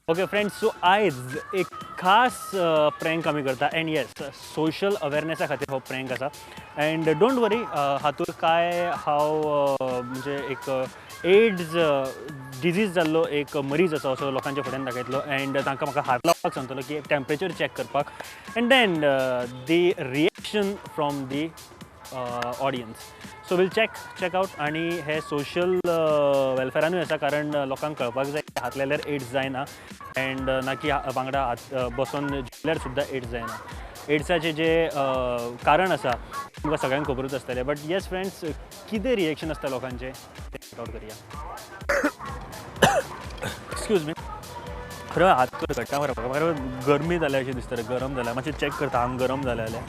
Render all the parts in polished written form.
Okay friends, so आयज एक खास प्रँक आमी करता एंड येस सोशल अवेरनेसा खातीर हो प्रँक आसा. एंड don't वरी, हातूंत काय हांव म्हणजे एक एड्स डिजीज जाल्लो एक मरीज आसा असो लोकांच्या फुड्यान दाखयतलो एंड तांकां म्हाका हात लावपाक सांगतलो की टेम्परेचर चॅक करपाक and then the reaction from the audience. So we'll check out. आनी हे सोशल वेलफेरानूय आसा, कारण लोकांक कळपाक जाय हात लायल्यार एड्स जायना एंड ना की वांगडा हात बसोन जेवल्यार सुद्दां एड्स जायना. एड्साचें जें कारण आसा तुमकां सगळ्यांक खबरूच आसतलें. बट येस फ्रेंड्स, कितें रिएक्शन आसता लोकांचें तें चॅक आउट करया. एक्सक्यूज मी, खरो हात कडकडटा मरे म्हाका, म्हाका गरमी जाल्या अशें दिसता रे, गरम जाल्या. मातशें चॅक करता आंग गरम जालें जाल्यार.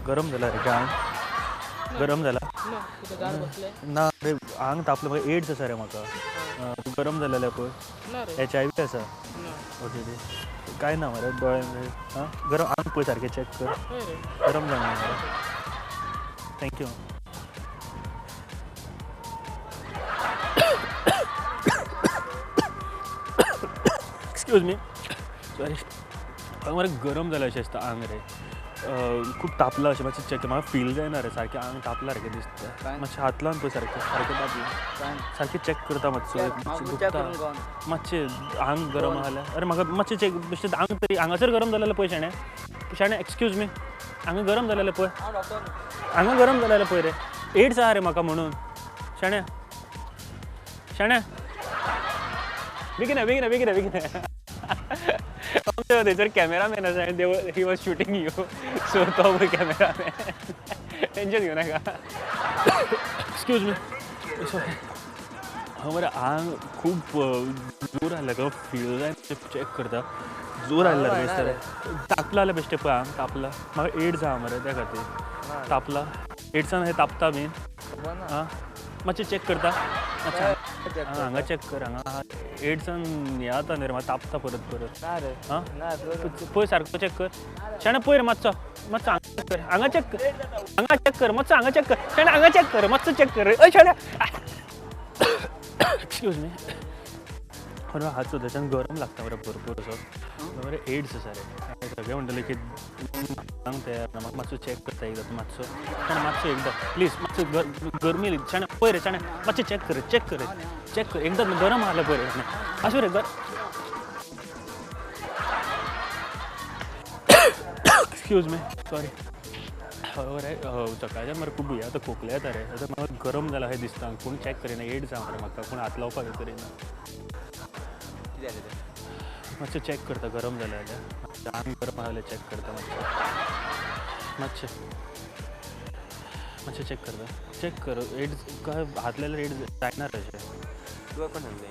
गरम जालां रे आंग? गरम जाला ना रे? आंग तापलें म्हाका, एड्स आसा रे म्हाका. गरम जालें जाल्यार पळय, HIV आसा. ओके कांय ना मरे दोळे. आं गरम आंग पळय सारकें चॅक कर, गरम जायना मरे. Thank you. Excuse me, sorry, मरे गरम जालें अशें दिसता आंग रे, खूब तापलां अशें. मातशें चॅक, म्हाका फील जायना रे सारकें, आंग तापलां सारकें दिसता. मातशें हात लावन पळय सारकें, सारकें तापलां सारकें चॅक करता मातसो, दुखता मातशें आंग गरम आहा जाल्यार. अरे म्हाका मातशें चॅक, मातशें आंग तरी हांगासर गरम जालें जाल्यार पळय शाणे, शाणे एक्सक्यूज मी, हांगा गरम जालें जाल्यार पळय, हांगा गरम जालें जाल्यार पळय रे, एड्स आहा रे म्हाका म्हणून. शाण्या शाण्या बेगीन बेगीन बेगीन बेगीन. थंयसर कॅमेरामॅन आसा आनी he was shooting you, so तो पळय कॅमेरामॅन, टेंशन घेवं नाका. एक्सक्यूज मी, हांव मरे आंग खूब जोर आयला, तो फील जाय चॅक करता, जोर आयला दिसता रे, तापला जाल्यार बेश्टें पळय आंग तापला. म्हाका एड्स आहा मरे त्या खातीर तापला. एड्सान अशें तापता बीन आं, मातशें चॅक करता. मातशें हांगा चॅक कर, हांगा एड्सान हें जाता न्ही रे, म्हाका तापता परत परत. आं पळय सारको चॅक कर शाणे, पळय रे मातसो, मातसो हांगा चॅक कर, हांगा चॅक कर, हांगा चॅक कर, मातसो हांगा चॅक कर शाणे, हांगा चॅक कर, मातसो चॅक कर. हय शाणे, एक्सक्यूज मी, बरें हात सुद्दांच्यान गरम लागता मरे भरपूर असो. बरें एड्स आसा रे, सगळे म्हणटले की तयार ना, म्हाका मातसो चॅक करता एकदां तूं मातसो शाणे, मातसो एकदां प्लीज, मातसो गरमी शाणे पळय रे शाणे, मातशें चॅक कर, चॅक कर, चॅक कर एकदां, गरम आहा जाल्यार पळय रे शाणे, आसूं रे. Excuse me, sorry. हय रे, सकाळच्यान मरे खूब आतां खोकले येता रे, आतां म्हाका गरम जालां अशें दिसता, कोण चॅक करिना, एड्स आहा मरे म्हाका, कोण हात लावपाक करिना. मातशें चॅक करता गरम जालें जाल्यार, आंग गरम आहा जाल्यार चॅक करता, मातशें मातशें मातशें चॅक करता, चॅक कर. एड्स काय हात लायल्यार एड्स जायना रे अशें. तुका कोण सांगलें?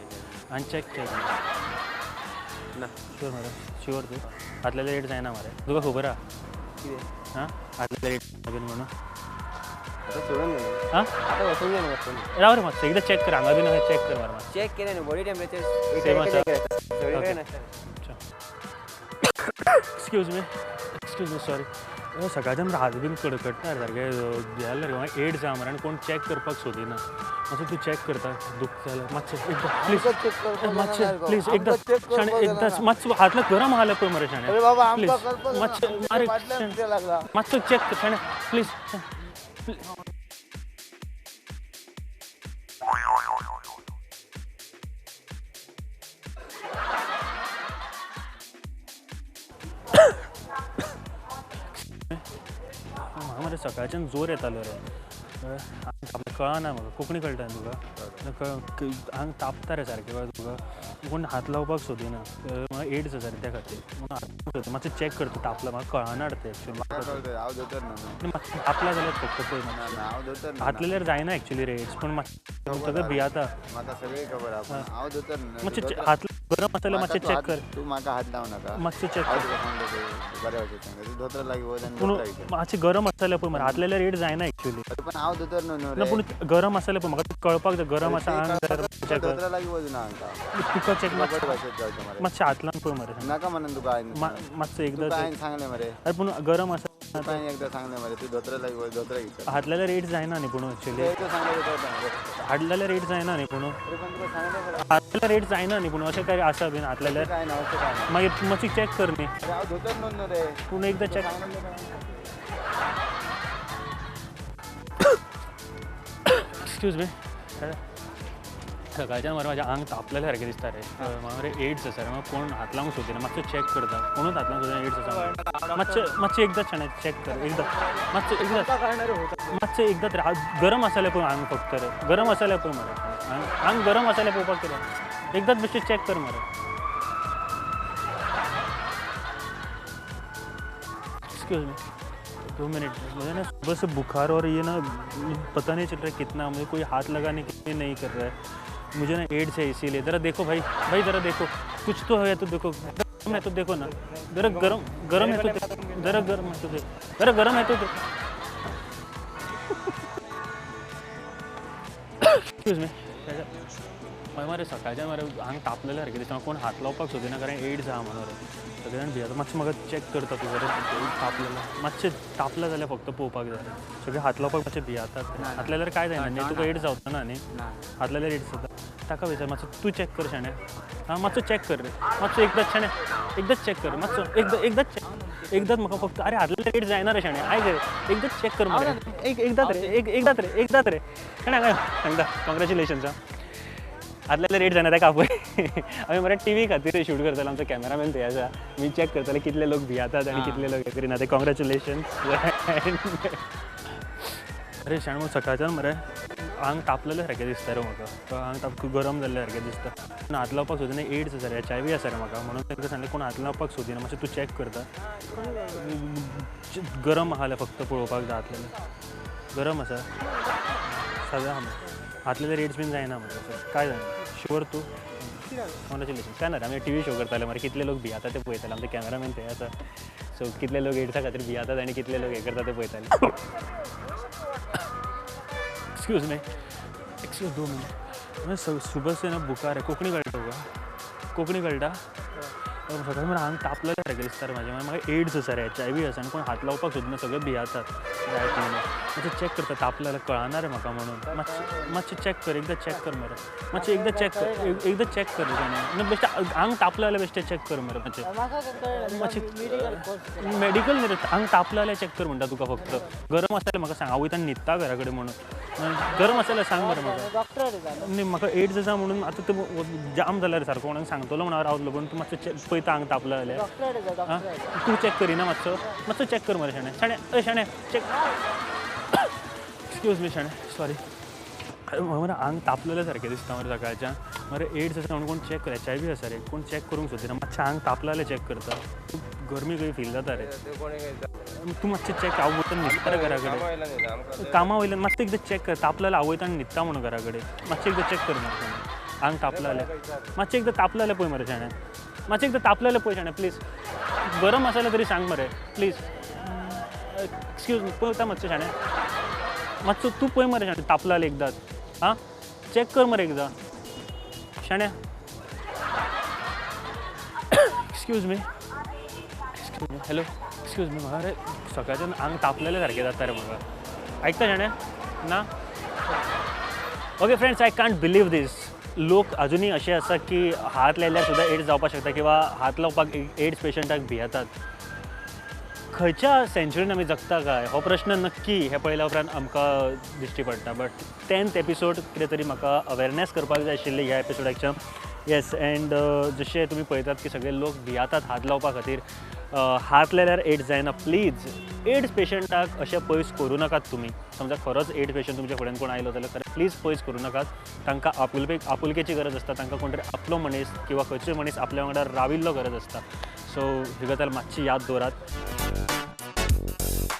आनी चॅक चॅक ना शुअर मरे? शुअर तूं हात लायल्यार एड्स जायना मरे? तुका खबर आहा कितें? आं हात लायल्यार एड्स बीन म्हणून आतां सोडून गेलो. आं आतां वचून गेलो मातसो. राव रे मातसो एकदां चॅक कर, हांगा बीन अशें चॅक कर मरे मातशें. चॅक केलें न्हू, बॉडी टेम्परेचर सेम आसा. सगळे कडेन आसता. Excuse me, excuse me, sorry. सकाळच्यान हात बीन कडकडटा सारकें, जाल्यार म्हाका एड्स आहा मरे आनी कोण चॅक करपाक सोदिना. मातसो तूं चॅक करता दुखता जाल्यार मातशें एकदां प्लीज, मातशें प्लीज एकदां शाणे, एकदां मातसो हातला गरम आहा जाल्यार पळय मरे शाणे, प्लीज मातशें, अरे मातसो चॅक कर शाणे प्लीज. म्हाका मरे सकाळच्यान जोर येतालो रे, कळना म्हाका, कोंकणी कळटा न्ही तुका? आंग तापता रे सारकें, कळ्ळें तुका? कोण हात लावपाक सोदिना, म्हाका एड्स आसा रे त्या खातीर म्हणून हात सोदता. मातशें चॅक करता तापला, म्हाका कळना तें एक्चुअली. मातशें तापला जाल्यार फक्त पळय, हात लायल्यार जायना एक्चुअली रे एड्स, पूण मातशें सगळें भियेता. मातशें हात गरम आसा जाल्यार मातशें चॅक कर. तूं म्हाका हात लावं नाका, मातशें चॅक कर. बरें भशेन सांगता, तूं दोतोरा लागीं वच आनी पूण दोतोराक विचार. मातशें गरम आसा जाल्यार पळय मरे, हात लायल्यार एड्स जायना एक्चुअली. पण हांव दोतोर न्हू ना, पूण गरम आसा जाल्यार पळय, म्हाका कळपाक जाय गरम आसा आंग जाल्यार चॅक कर. दोतोरा लागीं वचूं ना हांकां. तुका चॅक बरे भाशेन जावचें मरे. मातशें हात लावन पळय मरे. नाका म्हणून तुका हांवें मातसो एकदां तुका हांवें सांगलें मरे. अरे पूण गरम आसा तुका एकदां सांगलें मरे तूं दोतोरा लागीं वच दोतोराक विचार. हात लायल्यार एड्स जायना न्ही पूण एक्चुअली. एकदां सांगलें दोतोराक. हात लायल्यार एड्स जायना न्ही पूण. अरे पण तुका सांगलें. हात लायल्यार एड्स जायना न्ही पूण अशें काय आसा बीन हात लायल्यार? काय ना अशें काय ना. मागीर मातशी चॅक कर न्ही. अरे हांव दोतोर न्हू न्हू रे. पूण एकदां चॅक. एक्सक्यूज मी, सकाळच्यान मरे म्हाजें आंग तापलेलें सारकें दिसता रे. म्हाका मरे एड्स आसा रे, म्हाका कोण हात लावंक सोदिना. मातसो चॅक करता, कोणूच हात लावंक सोदिना. एड्स आसा. मातशें मातशें एकदां शाणे चॅक कर, एकदां मातशें एकदां मातशें एकदां रे. गरम आसा जाल्यार पळय आंग फक्त रे, गरम आसा जाल्यार पळय मरे आंग गरम आसा जाल्यार पळोवपाक कितें, एकदांच बेश्टें चॅक कर मरे. एक्सक्यूज मी 2 मिनट, मुझे ना सुबह से बुखार और ये ना पता नहीं चल रहा है कितना, मुझे कोई हाथ लगाने के लिए नहीं कर रहा है. मुझे ना एड्स है इसीलिए. ज़रा देखो भाई, भाई ज़रा देखो, कुछ तो है तो देखो, गरम है तो देखो ना, ज़रा गरम गरम है तो देखो, ज़रा गरम है तो देखो, ज़रा गरम है तो देखो. एक्सक्यूज मी, मरे सकाळच्यान मरे आंग तापलेलें सारकें दिसता. कोण हात लावपाक सोदिना कारण एड्स आहा म्हणून रे. सगळे जाण भियेता. मातशें म्हाका चॅक करता तूं जरा, तापलेलें मातशें तापलें जाल्यार फक्त पळोवपाक जाय. सगळे हात लावपाक मातशें भियेतात. हात लायल्यार कांय जायना न्ही, तुका एड्स जावचो ना न्ही. हात लायल्यार एड्स जाता. ताका विचार मातसो तूं चॅक कर शाणे. आं मातसो चॅक कर रे, मातसो एकदांच शाणे, एकदांच चॅक कर मातसो, एकदां एकदांच चॅक, एकदांच म्हाका फक्त. अरे हात लायल्यार एड्स जायना रे शाणे, आयक रे, एकदांच चॅक कर मरे, एक एकदांच रे, एक एकदांच रे, एकदांच रे शाणे. हांगा सांगता कॉंग्रेच्युलेशन्स. आं हात लायल्यार एड्स जायना ताका आपय. आमी मरे टीव्ही खातीर शूट करताले, आमचो कॅमेरामॅन थंय आसा. आमी चॅक करताले कितले लोक भियेतात आनी कितले लोक हें करिना ते. कॉंग्रेच्युलेशन्स. अरे शाणे सकाळच्यान मरे आंग तापलेलें सारकें दिसता रे म्हाका. आंग ताप गरम जाल्लें सारकें दिसता. पूण हात लावपाक सोदिना, एड्स आसा रे, HIV आसा रे म्हाका, म्हणून तांकां सांगलें कोण हात लावपाक सोदिना. मातशें तूं चॅक करता, गरम आहा जाल्यार फक्त पळोवपाक जाय. हात लायल्यार गरम आसा सगळें आहा मरे. हात लायल्यार एड्स बीन जायना मरे, कांय जायना. शुअर तूं? कॉंग्रेच्युलेशन्स. काय ना रे, आमी टीव्ही शो करताले मरे, कितले लोक भियेता ते पळयताले. आमचे कॅमेरामॅन थंय आसा. सो कितले लोक एड्सा खातीर भियेतात आनी कितले लोक हें करता ते पळयताले. Excuse me, excuse 2 minute. मैं सुबह से ना बुखार है. कोंकणी कळटा तुका? कोंकणी कळटा? सकाळी मरे आंग तापलेलें सारकें दिसता रे म्हाजें. म्हाका एड्स आसा रे, HIV आसा आनी कोण हात लावपाक सोदिना, सगळे भियेतात जायत म्हणून. मातशें चॅक करता, तापलें जाल्यार कळना रे म्हाका म्हणून. मातशें मातशें चॅक कर, एकदां चॅक कर मरे, मातशें एकदां चॅक कर, एकदां चॅक कर रे. न्हू बेश्टें आंग तापलें जाल्यार बेश्टें चॅक कर मरे. मातशें मातशें मॅडिकल न्ही रे, आंग तापलें जाल्यार चॅक कर म्हणटा तुका. फक्त गरम आसा जाल्यार म्हाका सांग, हांव वयता न्हिदता घरा कडेन म्हणून. गरम आसा जाल्यार सांग मरे म्हाका. न्ही म्हाका एड्स आसा म्हणून आतां तें जाम जाल्यार रे सारको, कोणाक सांगतलो म्हणून हांव रावतलो, पूण तूं मातशें पळयता आंग तापलें जाल्यार. तूं चॅक करिना मातसो? मातसो चॅक कर मरे शाणे. शाणे, अय शाणे चॅक. एक्सक्यूज मी शाणे, सॉरी. मरे आंग तापलेलें सारकें दिसता मरे सकाळच्यान. मरे एड्स आसा म्हणून कोण चॅक कर, HIV आसा रे, कोण चॅक करूंक सोदिना. मातशें आंग तापलें जाल्यार चॅक करता. खूब गरमी कशी फील जाता रे. तूं मातशें चॅक, हांव वयता न्हिदता रे घरा कडेन. कामा वयल्यान मातशें एकदां चॅक कर, तापलें जाल्यार हांव वयता आनी न्हिदता म्हणून घरा कडेन. मातशें एकदां चॅक कर मरे आंग तापलें जाल्यार. मातशें एकदां तापलें जाल्यार पळय मरे शाणे, मातशें एकदां तापलें जाल्यार पळय शाणे प्लीज. गरम आसा जाल्यार तरी सांग मरे प्लीज. एक्सक्यूज मी, पळयता मातशें शाणे, मातसो तूं पळय मरे शाणे, तापलें जाल्यार एकदांच. आं चॅक कर मरे एकदां शाण्या. Excuse me, excuse me, hello, excuse me. म्हाका रे सकाळच्यान आंग तापलेलें सारकें जाता रे म्हाका. आयकता शाण्या? ना? Okay friends, I can't believe this. लोक अजुनूय अशे आसा की हात लायल्यार सुद्दां एड्स जावपाक शकता किंवा हात लावपाक एड्स पेशंटाक भियेतात. खंयच्या सेंच्युरीन आमी जगता काय हो प्रश्न नक्की हे पळयल्या उपरांत आमकां दिश्टी पडटा. बट 10th episode कितें तरी म्हाका अवेरनेस करपाक जाय आशिल्ली ह्या एपिसोडाच्या. येस, एंड जशें तुमी पळयतात की सगळे लोक भियेतात हात लावपा खातीर. हात लायल्यार एड्स जायना. प्लीज एड्स पेशंटाक अशें पयस करूं नाकात तुमी. समजा खरोच एड्स पेशंट तुमच्या फुड्यान कोण आयलो जाल्यार खरें प्लीज पयस करूं नाकात. तांकां आपुलकेची गरज आसता, तांकां कोण तरी आपलो मनीस किंवा खंयचोय मनीस आपल्या वांगडा राविल्लो गरज आसता. सो ही गजाल मातशी याद दवरात.